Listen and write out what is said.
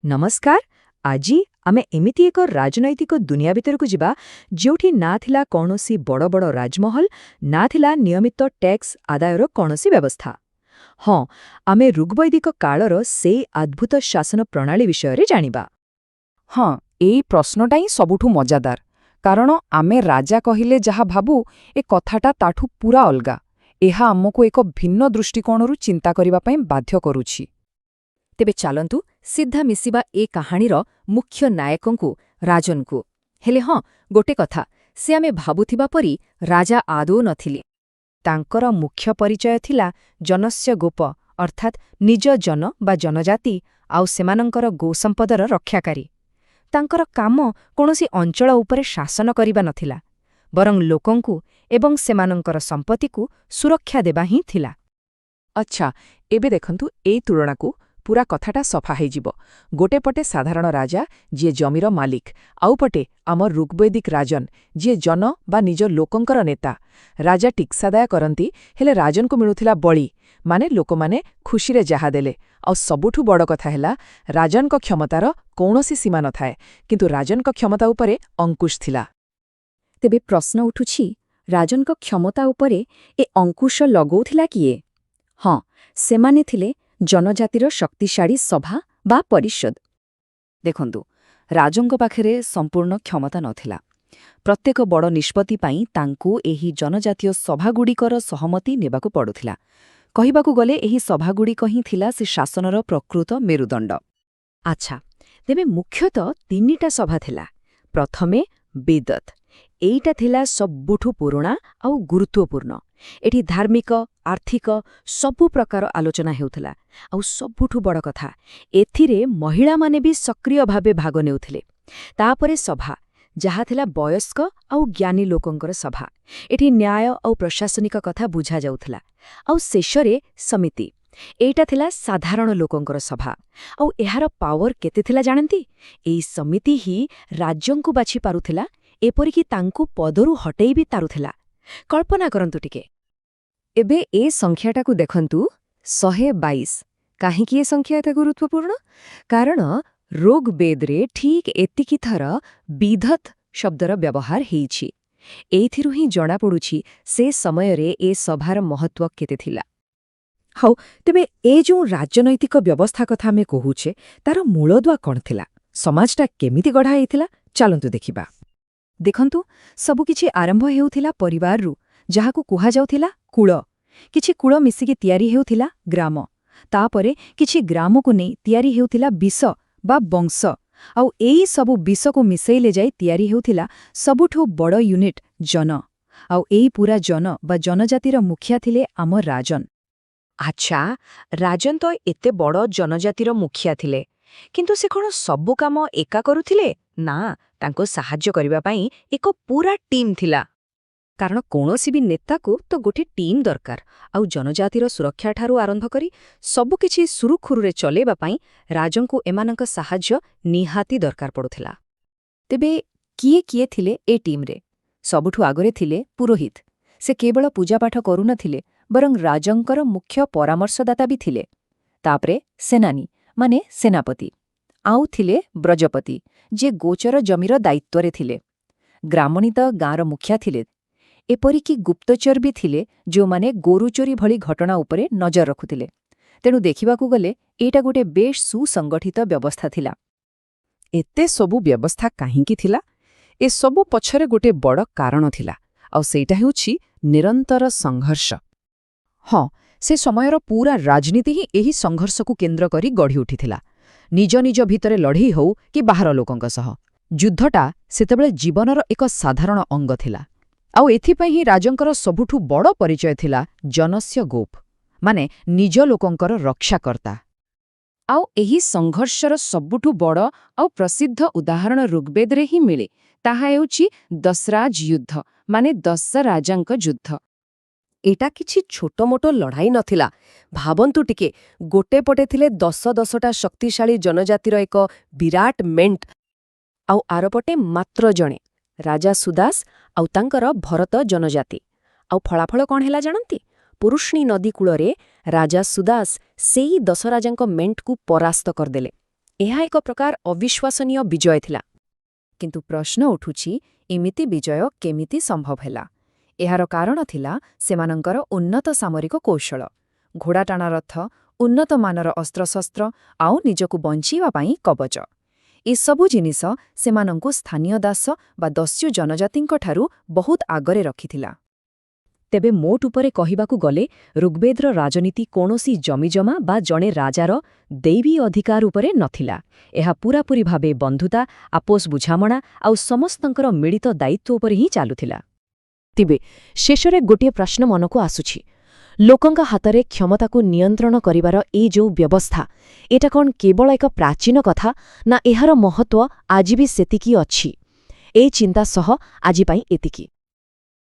ନମସ୍କାର। ଆଜି ଆମେ ଏମିତି ଏକ ରାଜନୈତିକ ଦୁନିଆ ଭିତରକୁ ଯିବା, ଯେଉଁଠି ନା ଥିଲା କୌଣସି ବଡ଼ ବଡ଼ ରାଜମହଲ, ନା ଥିଲା ନିୟମିତ ଟ୍ୟାକ୍ସ ଆଦାୟର କୌଣସି ବ୍ୟବସ୍ଥା। ହଁ, ଆମେ ଋଗ୍ବୈଦିକ କାଳର ସେଇ ଅଦ୍ଭୁତ ଶାସନ ପ୍ରଣାଳୀ ବିଷୟରେ ଜାଣିବା। ହଁ, ଏଇ ପ୍ରଶ୍ନଟା ହିଁ ସବୁଠୁ ମଜାଦାର। କାରଣ ଆମେ ରାଜା କହିଲେ ଯାହା ଭାବୁ, ଏ କଥାଟା ତାଠୁ ପୂରା ଅଲଗା। ଏହା ଆମକୁ ଏକ ଭିନ୍ନ ଦୃଷ୍ଟିକୋଣରୁ ଚିନ୍ତା କରିବା ପାଇଁ ବାଧ୍ୟ କରୁଛି। ତେବେ ଚାଲନ୍ତୁ, ସିଧା ମିଶିବା ଏ କାହାଣୀର ମୁଖ୍ୟ ନାୟକଙ୍କୁ, ରାଜନକୁ। ହେଲେ ହଁ, ଗୋଟେ କଥା, ସେ ଆମେ ଭାବୁଥିବା ପରି ରାଜା ଆଦୌ ନଥିଲେ। ତାଙ୍କର ମୁଖ୍ୟ ପରିଚୟ ଥିଲା ଜନସ୍ୟ ଗୋପ, ଅର୍ଥାତ୍ ନିଜ ଜନ ବା ଜନଜାତି ଆଉ ସେମାନଙ୍କର ଗୋସମ୍ପଦର ରକ୍ଷାକାରୀ। ତାଙ୍କର କାମ କୌଣସି ଅଞ୍ଚଳ ଉପରେ ଶାସନ କରିବା ନଥିଲା, ବରଂ ଲୋକଙ୍କୁ ଏବଂ ସେମାନଙ୍କର ସମ୍ପତ୍ତିକୁ ସୁରକ୍ଷା ଦେବା ହିଁ ଥିଲା। ଆଚ୍ଛା, ଏବେ ଦେଖନ୍ତୁ ଏଇ ତୁଳନାକୁ, ପୂରା କଥାଟା ସଫା ହେଇଯିବ। ଗୋଟେ ପଟେ ସାଧାରଣ ରାଜା, ଯିଏ ଜମିର ମାଲିକ, ଆଉ ପଟେ ଆମ ଋଗ୍ବୈଦିକ ରାଜନ, ଯିଏ ଜନ ବା ନିଜ ଲୋକଙ୍କର ନେତା। ରାଜା ଟିକସ ଆଦାୟ କରନ୍ତି, ହେଲେ ରାଜନକୁ ମିଳୁଥିଲା ବଳି, ମାନେ ଲୋକମାନେ ଖୁସିରେ ଯାହା ଦେଲେ। ଆଉ ସବୁଠୁ ବଡ଼ କଥା ହେଲା, ରାଜନଙ୍କ କ୍ଷମତାର କୌଣସି ସୀମା ନଥାଏ, କିନ୍ତୁ ରାଜନଙ୍କ କ୍ଷମତା ଉପରେ ଅଙ୍କୁଶ ଥିଲା। ତେବେ ପ୍ରଶ୍ନ ଉଠୁଛି, ରାଜନଙ୍କ କ୍ଷମତା ଉପରେ ଏ ଅଙ୍କୁଶ ଲଗଉଥିଲା କିଏ? ହଁ, ସେମାନେ ଥିଲେ ଜନଜାତିର ଶକ୍ତିଶାଳୀ ସଭା ବା ପରିଷଦ। ଦେଖନ୍ତୁ, ରାଜଙ୍କ ପାଖରେ ସମ୍ପୂର୍ଣ୍ଣ କ୍ଷମତା ନଥିଲା। ପ୍ରତ୍ୟେକ ବଡ଼ ନିଷ୍ପତ୍ତି ପାଇଁ ତାଙ୍କୁ ଏହି ଜନଜାତୀୟ ସଭାଗୁଡ଼ିକର ସହମତି ନେବାକୁ ପଡୁଥିଲା। କହିବାକୁ ଗଲେ ଏହି ସଭାଗୁଡ଼ିକ ହିଁ ଥିଲା ସେ ଶାସନର ପ୍ରକୃତ ମେରୁଦଣ୍ଡ। ଆଚ୍ଛା, ତେବେ ମୁଖ୍ୟତଃ ତିନିଟା ସଭା ଥିଲା। ପ୍ରଥମେ ବିଦତ୍। ଏଇଟା ଥିଲା ସବୁଠୁ ପୁରୁଣା ଆଉ ଗୁରୁତ୍ୱପୂର୍ଣ୍ଣ। ଏଠି ଧାର୍ମିକ, ଆର୍ଥିକ ସବୁ ପ୍ରକାର ଆଲୋଚନା ହେଉଥିଲା। ଆଉ ସବୁଠୁ ବଡ଼ କଥା, ଏଥିରେ ମହିଳାମାନେ ବି ସକ୍ରିୟ ଭାବେ ଭାଗ ନେଉଥିଲେ। ତାପରେ ସଭା, ଯାହା ଥିଲା ବୟସ୍କ ଆଉ ଜ୍ଞାନୀ ଲୋକଙ୍କର ସଭା। ଏଠି ନ୍ୟାୟ ଆଉ ପ୍ରଶାସନିକ କଥା ବୁଝାଯାଉଥିଲା। ଆଉ ଶେଷରେ ସମିତି। ଏଇଟା ଥିଲା ସାଧାରଣ ଲୋକଙ୍କର ସଭା। ଆଉ ଏହାର ପାୱାର କେତେ ଥିଲା ଜାଣନ୍ତି? ଏଇ ସମିତି ହିଁ ରାଜାଙ୍କୁ ବାଛି ପାରୁଥିଲା, ଏପରିକି ତାଙ୍କୁ ପଦରୁ ହଟେଇ ବି ପାରୁଥିଲା। କଳ୍ପନା କରନ୍ତୁ ଟିକେ। ଏବେ ଏ ସଂଖ୍ୟାଟାକୁ ଦେଖନ୍ତୁ, 122। କାହିଁକି ଏ ସଂଖ୍ୟା ଏତେ ଗୁରୁତ୍ୱପୂର୍ଣ୍ଣ? କାରଣ ଋଗ୍ବେଦରେ ଠିକ୍ ଏତିକି ଥର ବିଧତ୍ ଶବ୍ଦର ବ୍ୟବହାର ହେଇଛି। ଏଇଥିରୁ ହିଁ ଜଣାପଡ଼ୁଛି ସେ ସମୟରେ ଏ ସଭାର ମହତ୍ତ୍ୱ କେତେ ଥିଲା। ହଉ, ତେବେ ଏ ଯେଉଁ ରାଜନୈତିକ ବ୍ୟବସ୍ଥା କଥା ଆମେ କହୁଛେ, ତାର ମୂଳଦୁଆ କ'ଣ ଥିଲା? ସମାଜଟା କେମିତି ଗଢ଼ା ହେଇଥିଲା? ଚାଲନ୍ତୁ ଦେଖିବା। ଦେଖନ୍ତୁ, ସବୁକିଛି ଆରମ୍ଭ ହେଉଥିଲା ପରିବାରରୁ, ଯାହାକୁ କୁହାଯାଉଥିଲା କୁଳ। କିଛି କୁଳ ମିଶିକି ତିଆରି ହେଉଥିଲା ଗ୍ରାମ। ତାପରେ କିଛି ଗ୍ରାମକୁ ନେଇ ତିଆରି ହେଉଥିଲା ବିଷ ବା ବଂଶ। ଆଉ ଏଇ ସବୁ ବିଷକୁ ମିଶେଇଲେ ଯାଇ ତିଆରି ହେଉଥିଲା ସବୁଠୁ ବଡ଼ ୟୁନିଟ୍, ଜନ। ଆଉ ଏଇ ପୁରା ଜନ ବା ଜନଜାତିର ମୁଖିଆ ଥିଲେ ଆମ ରାଜନ। ଆଚ୍ଛା, ରାଜନ ତ ଏତେ ବଡ଼ ଜନଜାତିର ମୁଖିଆ ଥିଲେ, କିନ୍ତୁ ସେ କ'ଣ ସବୁ କାମ ଏକା କରୁଥିଲେ? ନା, ତାଙ୍କୁ ସାହାଯ୍ୟ କରିବା ପାଇଁ ଏକ ପୁରା ଟିମ୍ ଥିଲା। କାରଣ କୌଣସି ବି ନେତାକୁ ତ ଗୋଟେ ଟିମ୍ ଦରକାର। ଆଉ ଜନଜାତିର ସୁରକ୍ଷାଠାରୁ ଆରମ୍ଭ କରି ସବୁକିଛି ସୁରୁଖୁରୁରେ ଚଲେଇବା ପାଇଁ ରାଜଙ୍କୁ ଏମାନଙ୍କ ସାହାଯ୍ୟ ନିହାତି ଦରକାର ପଡୁଥିଲା। ତେବେ କିଏ କିଏ ଥିଲେ ଏ ଟିମ୍ରେ? ସବୁଠୁ ଆଗରେ ଥିଲେ ପୁରୋହିତ। ସେ କେବଳ ପୂଜାପାଠ କରୁନଥିଲେ, ବରଂ ରାଜଙ୍କର ମୁଖ୍ୟ ପରାମର୍ଶଦାତା ବି ଥିଲେ। ତାପରେ ସେନାନୀ, ମାନେ ସେନାପତି। ଆଉ ଥିଲେ ବ୍ରଜପତି, ଯିଏ ଗୋଚର ଜମିର ଦାୟିତ୍ୱରେ ଥିଲେ। ଗ୍ରାମଣୀ ତ ଗାଁର ମୁଖିଆ ଥିଲେ। ଏପରିକି ଗୁପ୍ତଚର ବି ଥିଲେ, ଯେଉଁମାନେ ଗୋରୁଚୋରି ଭଳି ଘଟଣା ଉପରେ ନଜର ରଖୁଥିଲେ। ତେଣୁ ଦେଖିବାକୁ ଗଲେ ଏଇଟା ଗୋଟେ ବେଶ୍ ସୁସଂଗଠିତ ବ୍ୟବସ୍ଥା ଥିଲା। ଏତେ ସବୁ ବ୍ୟବସ୍ଥା କାହିଁକି ଥିଲା? ଏସବୁ ପଛରେ ଗୋଟେ ବଡ଼ କାରଣ ଥିଲା, ଆଉ ସେଇଟା ହେଉଛି ନିରନ୍ତର ସଂଘର୍ଷ। ହଁ, ସେ ସମୟର ପୂରା ରାଜନୀତି ହିଁ ଏହି ସଂଘର୍ଷକୁ କେନ୍ଦ୍ର କରି ଗଢ଼ି ଉଠିଥିଲା। ନିଜ ନିଜ ଭିତରେ ଲଢ଼େଇ ହଉ କି ବାହାର ଲୋକଙ୍କ ସହ, ଯୁଦ୍ଧଟା ସେତେବେଳେ ଜୀବନର ଏକ ସାଧାରଣ ଅଙ୍ଗ ଥିଲା। ଆଉ ଏଥିପାଇଁ ହିଁ ରାଜଙ୍କର ସବୁଠୁ ବଡ଼ ପରିଚୟ ଥିଲା ଜନସ୍ୟ ଗୋପ, ମାନେ ନିଜ ଲୋକଙ୍କର ରକ୍ଷାକର୍ତ୍ତା। ଆଉ ଏହି ସଂଘର୍ଷର ସବୁଠୁ ବଡ଼ ଆଉ ପ୍ରସିଦ୍ଧ ଉଦାହରଣ ଋଗ୍ବେଦରେ ହିଁ ମିଳେ। ତାହା ହେଉଛି ଦଶରାଜ ଯୁଦ୍ଧ, ମାନେ 10 ରାଜାଙ୍କ ଯୁଦ୍ଧ। ଏଇଟା କିଛି ଛୋଟମୋଟ ଲଢ଼ାଇ ନଥିଲା। ଭାବନ୍ତୁ ଟିକେ, ଗୋଟେ ପଟେ ଥିଲେ 10 10ଟା ଶକ୍ତିଶାଳୀ ଜନଜାତିର ଏକ ବିରାଟ ମେଣ୍ଟ, ଆଉ ଆରପଟେ ମାତ୍ର ଜଣେ ରାଜା ସୁଦାସ ଆଉ ତାଙ୍କର ଭରତ ଜନଜାତି। ଆଉ ଫଳାଫଳ କ'ଣ ହେଲା ଜାଣନ୍ତି? ପୁରୁଷ୍ଣୀ ନଦୀ କୂଳରେ ରାଜା ସୁଦାସ ସେଇ 10 ରାଜାଙ୍କ ମେଣ୍ଟକୁ ପରାସ୍ତ କରିଦେଲେ। ଏହା ଏକ ପ୍ରକାର ଅବିଶ୍ୱାସନୀୟ ବିଜୟ ଥିଲା। କିନ୍ତୁ ପ୍ରଶ୍ନ ଉଠୁଛି, ଏମିତି ବିଜୟ କେମିତି ସମ୍ଭବ ହେଲା? ଏହାର କାରଣ ଥିଲା ସେମାନଙ୍କର ଉନ୍ନତ ସାମରିକ କୌଶଳ। ଘୋଡ଼ାଟାଣା ରଥ, ଉନ୍ନତ ମାନର ଅସ୍ତ୍ରଶସ୍ତ୍ର ଆଉ ନିଜକୁ ବଞ୍ଚେଇବା ପାଇଁ କବଚ। ଏସବୁ ଜିନିଷ ସେମାନଙ୍କୁ ସ୍ଥାନୀୟ ଦାସ ବା ଦସ୍ୟୁ ଜନଜାତିଙ୍କଠାରୁ ବହୁତ ଆଗରେ ରଖିଥିଲା। ତେବେ ମୋଟ ଉପରେ କହିବାକୁ ଗଲେ ଋଗ୍ବେଦର ରାଜନୀତି କୌଣସି ଜମିଜମା ବା ଜଣେ ରାଜାର ଦୈବୀ ଅଧିକାର ଉପରେ ନଥିଲା। ଏହା ପୂରାପୂରି ଭାବେ ବନ୍ଧୁତା, ଆପୋଷ ବୁଝାମଣା ଆଉ ସମସ୍ତଙ୍କର ମିଳିତ ଦାୟିତ୍ୱ ଉପରେ ହିଁ ଚାଲୁଥିଲା। ତେବେ ଶେଷରେ ଗୋଟିଏ ପ୍ରଶ୍ନ ମନକୁ ଆସୁଛି। ଲୋକଙ୍କ ହାତରେ କ୍ଷମତାକୁ ନିୟନ୍ତ୍ରଣ କରିବାର ଏଇ ଯୋଉ ବ୍ୟବସ୍ଥା, ଏଇଟା କ'ଣ କେବଳ ଏକ ପ୍ରାଚୀନ କଥା ନା ଏହାର ମହତ୍ତ୍ୱ ଆଜି ବି ସେତିକି ଅଛି? ଏଇ ଚିନ୍ତା ସହ ଆଜି ପାଇଁ ଏତିକି।